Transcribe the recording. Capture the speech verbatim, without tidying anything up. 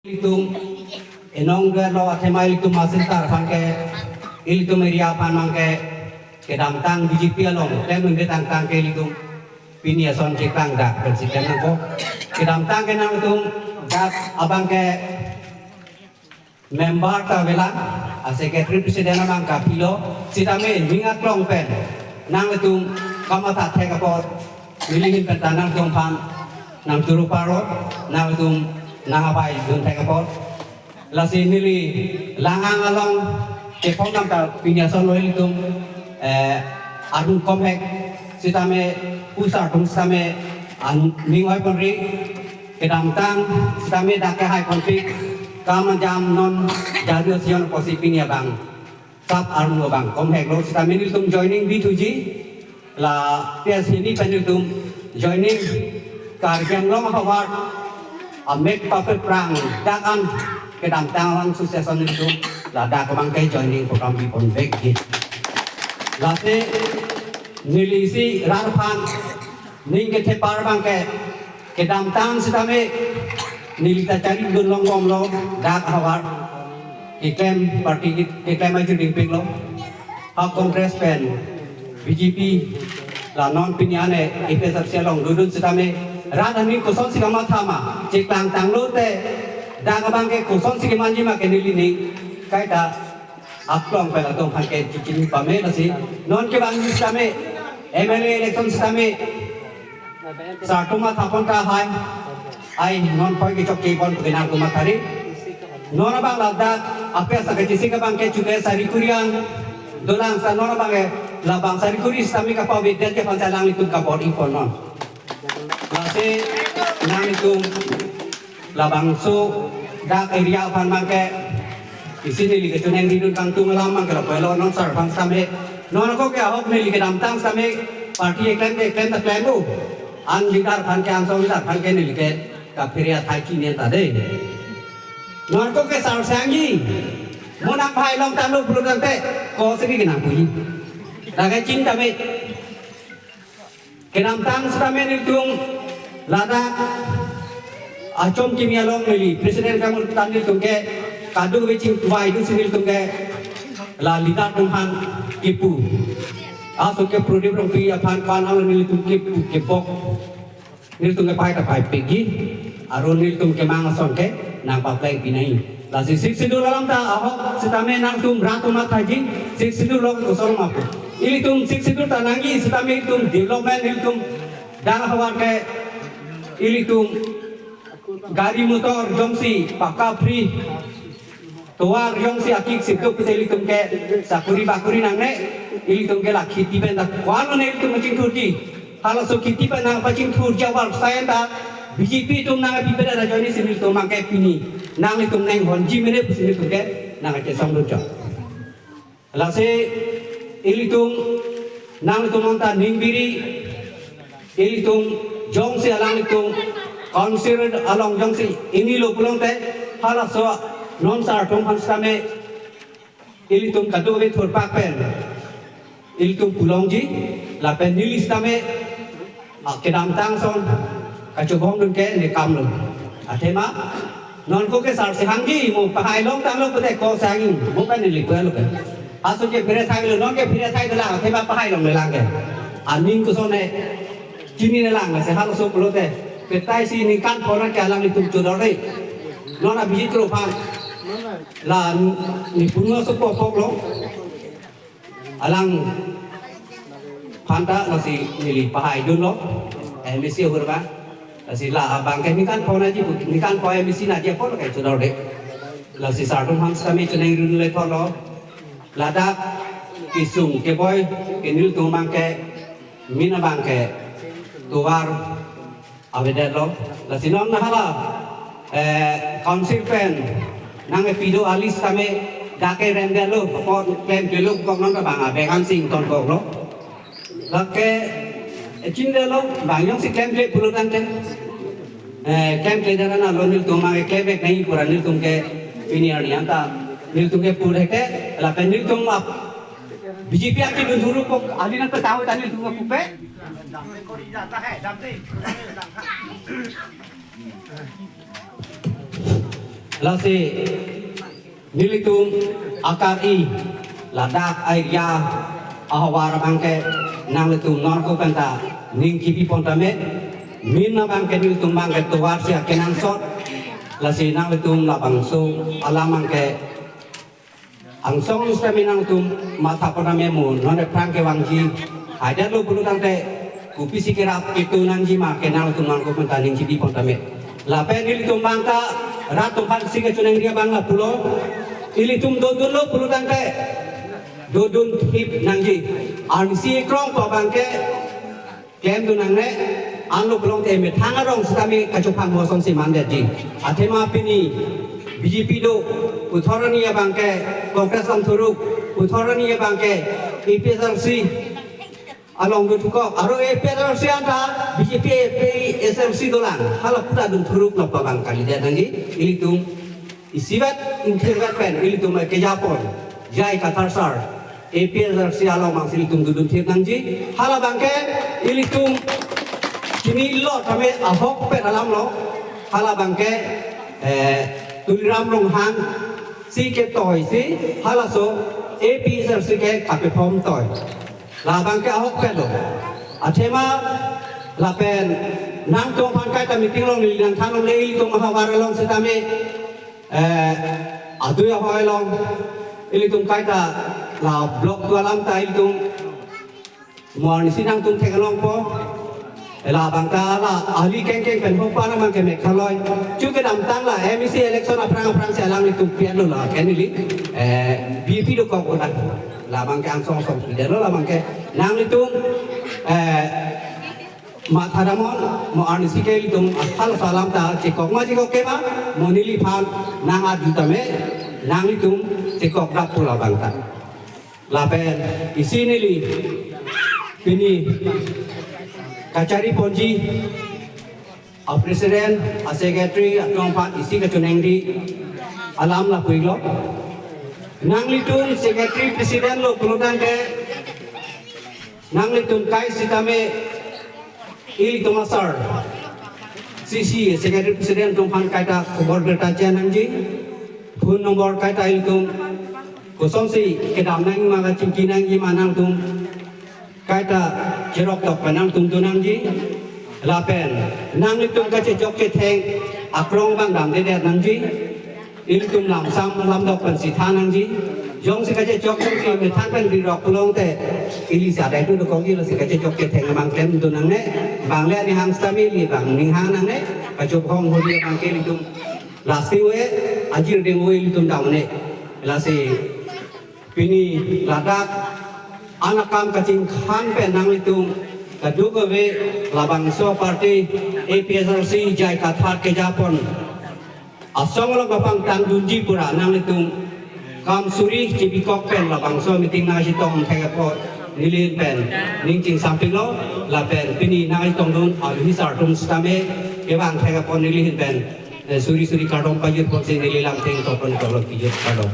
Ilitum enong dua lo athema ilitum Masintar aphan ke, ilitum area aphan abang ke, kedamtang B J P along klem unde tangtang ke ilitum pini ason cheklang dak pensi klem nangkok. Kedamtang ke nangtum dak abang ke member ta avelang, a secretary president abang kapilo, sitame ning aklong pen nangtum kamatha thek apot, neli ahin pen ta nangtum aphan nangturu parlo, nangtum nanghabai dun thek apot. Lasi neli lang-ang along chephong nang ta pini ason lo ilitum, eh, arun komhek sitame pusar atum sitame an ning oi ponri, kedamtang sitame dak kehai ponpik, kam ajam non jadu asion pusi pini abang sap arlo abang komhek lo sitame nelitum joining bithuji. La P S hini pen nelitum joining Karbi Anglong havar amek papeprang dak an kedamtang alam succession nelitum ladak abang ke joining program bi ponvekji. Lasi neli isi rat aphan ning kethepar abang ke kedamtang sitame neli ta chari dun longbomlo, dak havar keklem party ke-, keklem ajuding piklo. Ha Congress pen B J P la non pini ane A P H L C along dodun sitame rat aning kosonsi kamatha ma cheklang tanglo te, dak abang ke kosonsi kemanji ma ke neli ning kaita aklong pen latum aphan ke chini pame. Lasi non kevangji sitame M L A election sitame sar atum matha pon tahai. Ai non poi kechok kepon pu ke nangtum mathari. Non abang ladak apya sa kechisik abang ke chuke sari kuri an dolang sa non abang ke labang sari kuri sitame kapavedet ke aphan sa alanglitum kabor-i pon non. Lasi nangtum labangso dak area aphan abang ke isi neli kechoningri dun kangtung alam abang ke lapu-elo non sar aphan sitame. Non ako ke ahok neli kedamtang sitame party keklem keklem ta klem o. An leader aphan ke, angsong leader aphan ke neli ke kaphere athai chini ta dei. Non ako ke sar sangji. Mo nangpahai long tanglo pulo tangte ko sini ke nangpuji. Lake ching tame. Kedamtang sitame nelitum ladak achom kimi along neli president kamu tan nelitum ke kadokave chingvai dusi nelitum ke la leader atum aphan kipu. Aso ke Prodip Rongpi aphan pan along nelitum kipu kebok. Nelitum ke pahai ta pahai pegi. Aron nelitum kemang ason ke nangpapleng pinai. Lasi Sixth Schedule alam ta ahok sitame nangtum rat atum mathaji, Sixth Schedule lo koson ma pu. Ilitum Sixth Schedule ta nangji sitame ilitum development ilitum dak havar ke ilitum gari motor jongsi pakka free, tovar jongsi akik sipduk pute ilitum ke sakuri bakuri nangne, ilitum ke la kheti pen ta ko-an lo ne ilitum kachingthurji. Halaso kheti pen nangpachingthurji abar sayan ta B J P atum nangpipedet ajoine si nelitum abang ke pini nanglitum nanghonji mene pusi nelitum ke nangkachesong dun chot. Lasi ilitum nanglitum anta ning biri, ilitum jongsi alanglitum council along jongsi inilo pulote halaso non sar atum aphan sitame ilitum kadokave thurpak pen ilitum pulongji, lapen neli sitame, ah, kedamtang ason kachobong dun ke ne kam lo. Athema non ako ke sar sehangji, mo pahai long tanglo pute ko sehangji, mo pen neli pulo ke. Aso ke phere thai lo, non ke phere thai lo lang, athema pahai longlelang ke. Aning koson ne chininelang, se halaso pulote. Petai si ningkan phonat ke alanglitum chodor dei. Non abiji tro phan. La neli pungo sopo poklo. Alangphan ta lasi neli pahai dunlo. M A C ahur abang. Lasi la abang ke ningkan phonat ji, ningkan pho M A C nangji apot ke chodor dei. Lasi sar atum aphan sitame choningri dunle thotlo. Ladak kesung keboi ke nelitum abang ke, min abang ke tovar avedetlo. Lasi non hala, eh, council pen nangkepi do a-list tame dak ke remdetlo, apot klemklelo kok non abang abeng an sing tonkoklo. Lake, eh, chindetlo, bang jongsi klemkle pulo tangte. Eh, klemkle dana lo nelitum abang ke klem ek nai pura nelitum ke pini arni anta nelitum ke pur heke, lapen nelitum ap B J P atum dun thuru kok adi nangpetang ta nelitum ke pupe. Lasi Lasi nelitum akari ladak area ahavar abangke nanglitum non ako penta ning kipipon tame, min abangke nelitum abangke tovar si akenangsot. Lasi nanglitum labangso alam abangke angsong sitame nanglitum matha pon tame, mo non aphrang kevangji hadak lo pulo tangte kopisi kerap ketu nangji ma ke nanglitum non ako penta ning kipipon tame. Lapen ilitum abangta rat tongphan si kachoningri abang lapulo, ilitum dodunlo pulo tangte dodun thip nangji. Arnisi krong pa abangke klemdun nangne, anlo pulote methang arong sitame kachophan mo asonsi mandetji. Athema pini B J P do, puthot arni abangke Congress along thuruk, puthot arni abangke A P H L C along do thukok, aro A P H L C anta B J P A P H L C dolang, hala puta dun thuruk nokpa abang kalidet nangji. Ilitum isivet ingthirvet pen ilitum kejapon J I Kathar sir A P H L C along abangsi ilitum dodun thip nangji. Hala abangke ilitum chinilo tame ahokpet alamlo. Hala abangke, eh, Tuliram Ronghang si ketoi si halaso A P H L C ke kapephom toi. La abangke ahokpetlo. Athema lapen nangtum aphan kaita meeting along neli nangthan longle, ilitum ahavar along sitame, eh, adui ahoi along ilitum kaita la block tu alam ta ilitum mo arnisi nangtum theklongpo. La abangta la ahli kengkeng pen hopa na abangke Meghalaya chu kedamtang la M A C election aphrang aphrang si alanglitum pianlo, la ke neli, eh, B J P dokok ulang. La abangke angsong song pianlo, la abangke nanglitum, eh, matha damnon, mo arnisi ke ilitum asal salam ta chekok ma chekok ke ma, mo neliphan nang adu tame nanglitum chekok dap pu la abangta. Lapen isi neli pini kachari ponji a president, a secretary atum aphan isi kachoningri alam lapu-iklo. Nanglitum secretary president lo pulo tangte nanglitum kai sitame ilitum asar C C, secretary president atum aphan kaita khobor birta che nangji. Phone number kaita ilitum kosonsi kedam nangji ma kachingki nangji ma nangtum kaita cherok tok pen nangtum do nangji. Lapen nanglitum kachechok chetheng akrong abang damdedet nangji. Ilitum lamsam lamdok pensi than nangji. Jongsi kachechok jongsi methang pen rirok pulote ili si adai tu dokokji, lasi kachechok chetheng abang klemdun nangne. Bang le aning hang sitame ili abang ning hang nangne. Kachophong hori abangke ilitum lasting we, ajir ding we ilitum damne. Lasi pini ladak an akam kachingkhan pen nanglitum kadokave labangso party A P H L C J I Kathar kejapon asong along kapangtangdunji pura nanglitum kam suri chibikok pen labangso meeting nangchetong thek apot neli ahin pen ning chingsampiklo. Lapen pini nangchetongdun aluhi sar atum sitame kevang thek apot neli ahin pen, eh, suri suri kardom pajir ponsi neli lamthe ingtong pon kardom pajir, kardom.